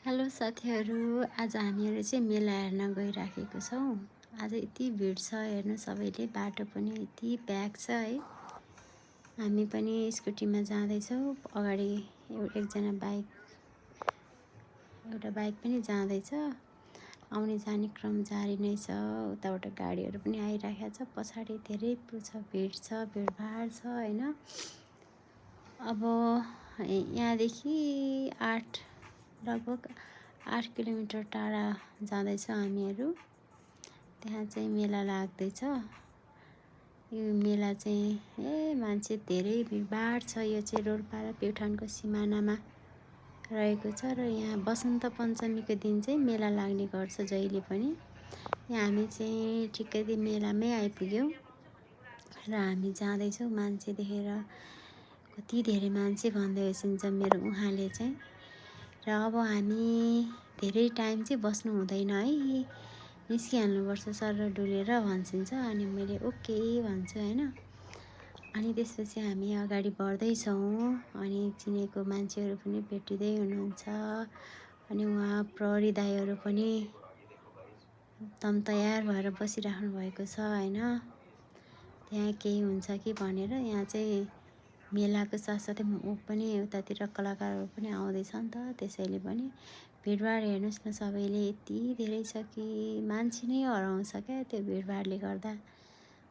Hello साथीहरू, आज हामीहरू चाहिँ मेला हेर्न गइराखेको छौँ। आज यति भिड छ, हेर्नु सबैले, बाटो पनि यति प्याक छ है। हामी पनि स्कुटीमा जाँदैछौँ, अगाडि एउटा बाइक पनि जाँदैछ। आउने जाने क्रम जारी नै छ। उताबाट गाडीहरू पनि आइराखेको छ, पछाडि धेरै भिड छ, भिडभाड छ हैन। अब यहाँदेखि लगभग 8 किलोमिटर टाढा जाँदैछौँ हामीहरू। त्यहाँ चाहिँ मेला लाग्दैछ। यो मेला चाहिँ मान्छे धेरै भिडभाड छ। यो चाहिँ रोल्पा र प्युठानको सिमानामा रहेको छ र यहाँ वसन्त पञ्चमीको दिन चाहिँ मेला लाग्ने गर्छ जहिले पनि। यहाँ हामी चाहिँ ठिक्कै मेलामै आइपुग्यौँ र हामी जाँदैछौँ। मान्छे देखेर कति धेरै मान्छे भन्दै जमेर उहाँले चाहिँ। र अब हामी धेरै टाइम चाहिँ बस्नु हुँदैन है, निस्किहाल्नुपर्छ सर डुलेर भन्छिन्छ। अनि मैले ओके भन्छु हैन। अनि त्यसपछि हामी अगाडि बढ्दैछौँ। अनि चिनेको मान्छेहरू पनि भेटिँदै हुनुहुन्छ। अनि उहाँ प्रहरी दाइहरू पनि एकदम तयार भएर बसिराख्नु भएको छ हैन। त्यहाँ केही हुन्छ कि भनेर। यहाँ चाहिँ मेलाको साथसाथै पनि उतातिर कलाकारहरू पनि आउँदैछ नि त, त्यसैले पनि भिडभाड हेर्नुहोस् न, सबैले यति धेरै छ कि मान्छे नै हराउँछ क्या त्यो भिडभाडले गर्दा।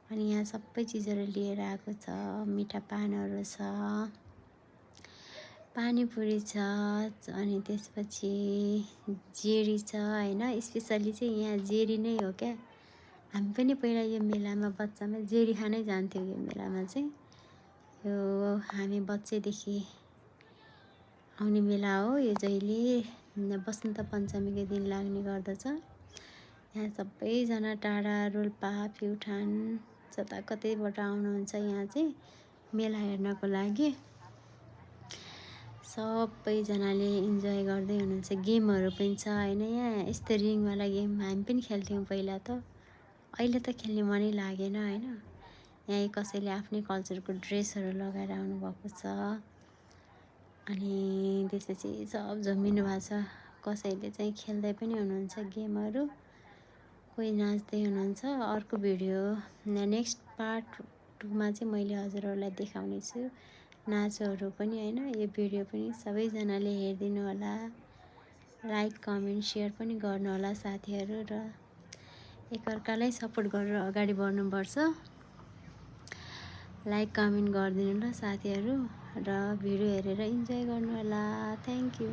अनि यहाँ सबै चिजहरू लिएर आएको छ। मिठा पानहरू छ, पानीपुरी छ, अनि त्यसपछि जेरी छ हैन। स्पेसली चाहिँ यहाँ जेरी नै हो क्या। हामी पनि पहिला यो मेलामा बच्चामा जेरी खानै जान्थ्यौँ। यो मेलामा चाहिँ यो हामी बच्चैदेखि आउने मेला हो। यो जहिले वसन्त पञ्चमीको दिन लाग्ने गर्दछ। यहाँ सबैजना टाढा रोल्पा प्युठान जता कतैबाट आउनुहुन्छ यहाँ चाहिँ मेला हेर्नको लागि। सबैजनाले इन्जोय गर्दै हुनुहुन्छ। गेमहरू पनि छ हैन। यहाँ यस्तो रिङवाला गेम हामी पनि खेल्थ्यौँ पहिला त। अहिले त खेल्ने मनै लागेन हैन। यहाँ कसैले आफ्नै कल्चरको ड्रेसहरू लगाएर आउनुभएको छ। अनि त्यसपछि सब जमिनु भएको छ। कसैले चाहिँ खेल्दै पनि हुनुहुन्छ गेमहरू, कोही नाच्दै हुनुहुन्छ। अर्को भिडियो नेक्स्ट पार्ट 2 मा चाहिँ मैले हजुरहरूलाई देखाउने छु नाचहरू पनि हैन। यो भिडियो पनि सबैजनाले हेरिदिनु होला, लाइक कमेन्ट सेयर पनि गर्नु होला साथीहरू। र एकअर्कालाई सपोर्ट गरेर अगाडि बढ्नुपर्छ। लाइक कमेन्ट गरिदिनु ल साथीहरू, र भिडियो हेरेर इन्जोय गर्नु होला। Thank you.